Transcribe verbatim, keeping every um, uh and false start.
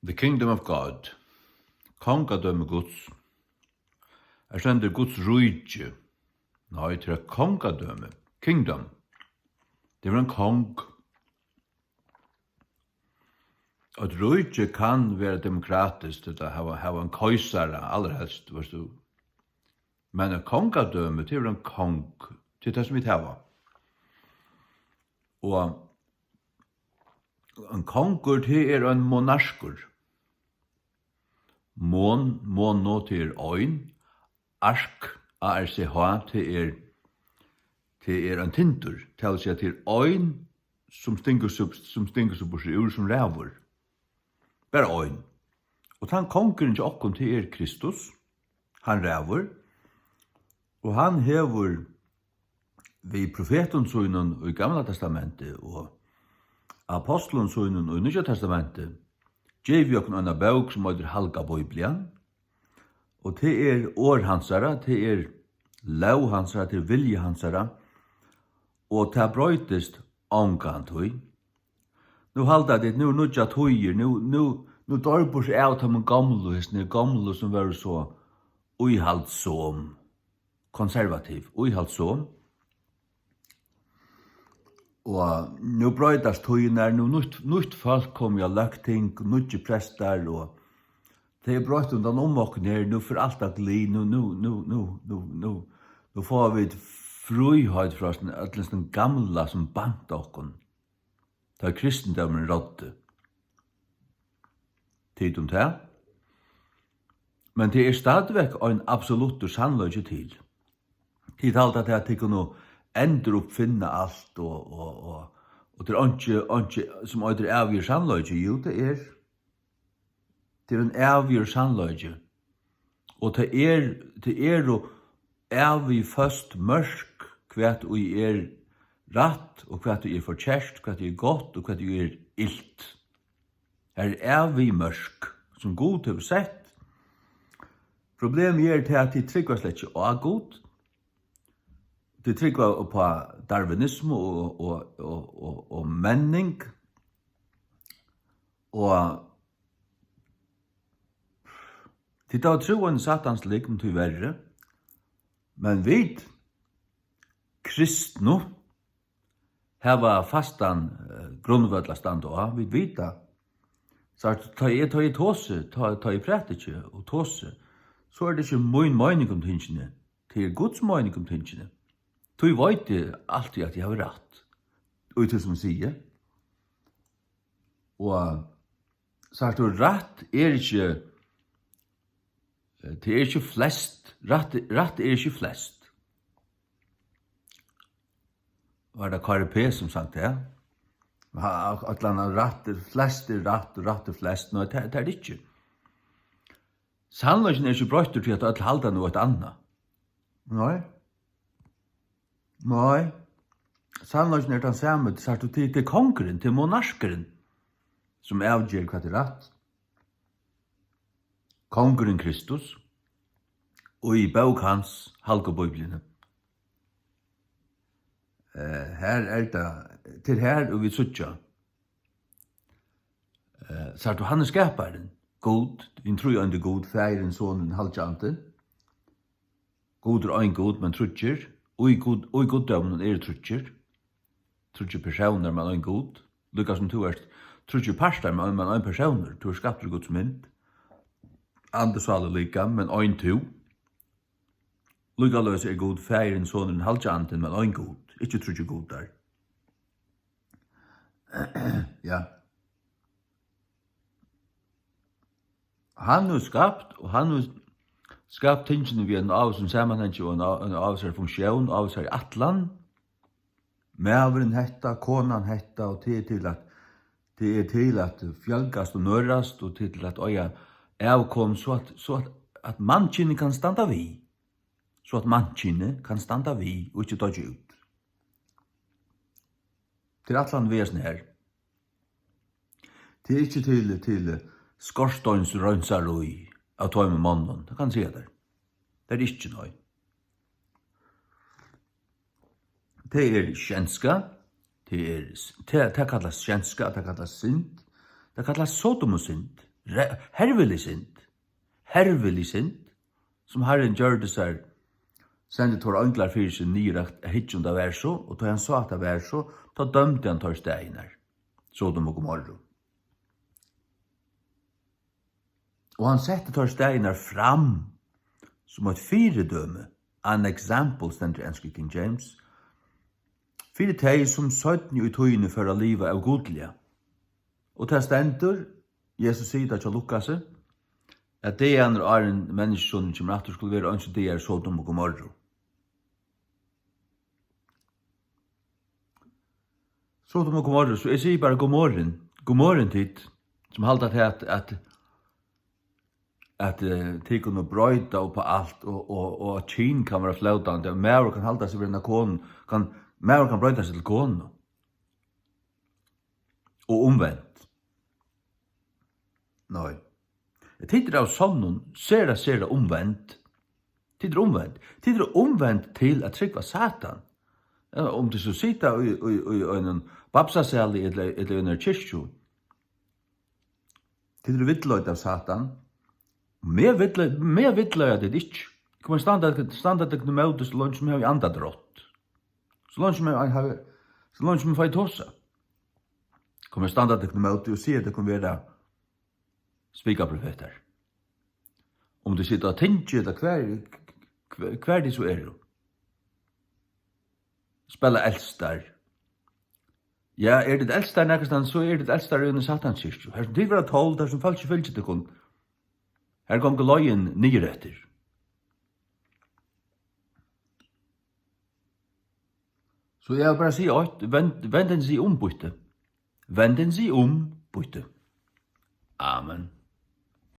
The Kingdom of God. Kongadømi Guds. Her stendur Guds ríki. Nei, tað er kongadømi. Kingdom. Tað er ein kong. Eitt ríki kann vera demokratiskt, ella hava, hava ein keisara, allarhelst, veitst tú. Men eitt kongadømi, tað er ein kong. Tað er tað, sum vit hava. Og ein kongur, tað er ein monarkur. Mon, mono, tað er ein. Ark, A R C H, tað er, tað er ein tindur. Tað vil siga, tað er ein, sum stingur seg, sum stingur seg burtur úr, sum ræður. Bara ein. Og tann kongurin hjá okkum, tað er Kristus. Hann ræður. Og hann hevur við profetum sínum í Gamla Testamenti og apostlum sínum í Nýggja Testamenti givið okkum eina bók, sum eitur Halga Bíblian. Og tað er orð hansara, tað er lóg hansara, tað er vilji hansara. Og tað broytist ongantíð. Nú halda tit, nú eru nýggjar tíðir, nú, nú, nú doyr burtur av teimum gomlu, hesum her gomlu, sum vóru so íhaldsom, konservativ, íhaldsom. Og nú broytast tíðirnar, nú nýtt, nýtt fólk komið á løgting, nýggir prestar, og tað er broytt undan um okkum her, nú fer alt á glið, nú, nú, nú fáa vit fríheit frá øllum sum gamla, sum bant okkum, tá kristindómurin ráddi. Tit um tað? Men tað er stadigvæk ein absoluttur sannleiki til. Tit halda, at tit kunnu enduruppfinna alt, og, og, og, og tað er einki, einki, sum eitur ævigur sannleiki. Jú, tað er. Tað er ein ævigur sannleiki. Og tað er, tað eru ævig føst mørk, hvat ið er rætt og hvat ið er forkert, hvat ið er gott og hvat ið er ilt. Har er ævig mørk, sum Gud hevur sett. Problemið er tað, at tit trúgva slett ikki á Gud. Tit trúgva upp á darwinismu og, og, og, og, og menning. Og tit hava trúð á satans lygn, tíverri. Men vit kristnu hava fastan, eh, grundvøll at standa á. Vit vita, so at tá eg, tá eg tosi, tá, tá eg prædiki og tosi, so er tað ikki mín meining um tingini. Tað er Guds meining um tingini. Tí veit eg altíð, at eg havi rætt í tí, sum eg sigi. Og sært tú, rætt er ikki, eh, tað er ikki flest, rætt, rætt er ikki flest. Var tað K R P, sum sang tað? Ha, eitt ella annað, rætt er, flest er rætt, og rætt er flest. Nei, tað, tað er tað ikki. Sannleikin er ikki broyttur, tí at øll halda nú eitt annað. Nei. Nei. Sannleikin er tann sami, sært tú, tað, tað er kongurin, tað er monarkurin, sum avger, hvat er rætt. Kongurin Kristus, og í bók hans, Halgu Bíbliuni. Eh, her er tað, tað er her, og vit síggja. Eh, sært tú, hann er skaparin, Gud, hin tríeindi Gud, Faðirin, Sonurin, Halgi Andin. Gud er ein Gud, men tríggir. Í Gud, í guddóminum eru tríggir. Tríggir persónar, men ein Gud. Líka sum tú ert tríggir partar, men, men ein persónur. Tú ert skaptur í Guds mynd. Andi, sál og likam, men ein tú. Líkaleis er Gud Faðirin, Sonurin, Halgi Andin, men ein Gud. Ikki tríggir gudar. Ja. Hann hevur skapt, og hann hevur skapt tingini við einum ávísum samanhangi og ein á-, ein ávísari funktión, ávísari ætlan. Maðurin hetta, konan hetta, og tað er til at, tað er til at fjølgast og nørast, og tað er til at eiga avkom, so at, so at, at mannkynið kann standa við, so at mannkynið kann standa við og ikki doyggja út. Tað er ætlanin við hesum her. Tað er ikki til, til skorsteinsreinsarí av tveimum monnum, tað kann eg siga tær. Tað er ikki, nei. Tað er skjenska, tað er s-, tað, tað kallast skjenska, tað kallast synd, tað kallast sodomusynd. Re-, hervilig synd. Hervilig synd, sum Harrin gjørdi sær, sendi tveir einglar fyri seg niður at, at hyggja, um tað var so, og tá hann sá, at tað var so, tá dømdi hann teir staðirnar, Sodom og Gomorru. Og hann setti teir staðirnar fram sum eitt fyridømi, an example, stendur í ensku King James, fyri tey, sum seinni í tíðini fóru at liva ógudliga. Og tað stendur, Jesus sigur tað hjá Lukasi, at dagarnir, áðrenn Menniskjusonurin kemur aftur, skulu vera eins og dagar Sodom og Gomorru. Sodom og Gomorru, so eg sigi bara: Godmorgen. Godmorgen, tit, sum halda, at, at, at, eh, tit kunnu broyta upp á alt, og, og, og at kyn kann vera flótandi, og maður kann halda seg vera eina konu, kann, maður kann broyta seg til konu. Og umvent. Nei. Tit eru av sonnum sera, sera umvend. Tit eru umvend. Tit eru umvend til at trúgva Satan. Ja, um tit so sita í, í, í einum babsasali ella, ella í einari kirkju. Tit eru villleidd av Satan. Meg villleiða, meg villleiða tit ikki. Eg komi at standa, standa tykkum ímóti, so leingi sum eg havi andadrátt. So leingi sum eg havi, so leingi sum eg fái tosað. Komi at standa tykkum ímóti og siga, at tykkum vera spikaprofetar. Um tit sita á tingi, ella hvar, hvar, hvar tit so eru. Spæla elstar. Ja, eru tit elstar nakað, so eru tit elstar í eini satanskirkju. Har sum tit verða told, har sum fólki fylgir tykkum, har gongur leiðin niður eftir. So eg vil bara siga eitt: vend, vend enn sig um, býtti. Vend enn sig um, býtti. Amen.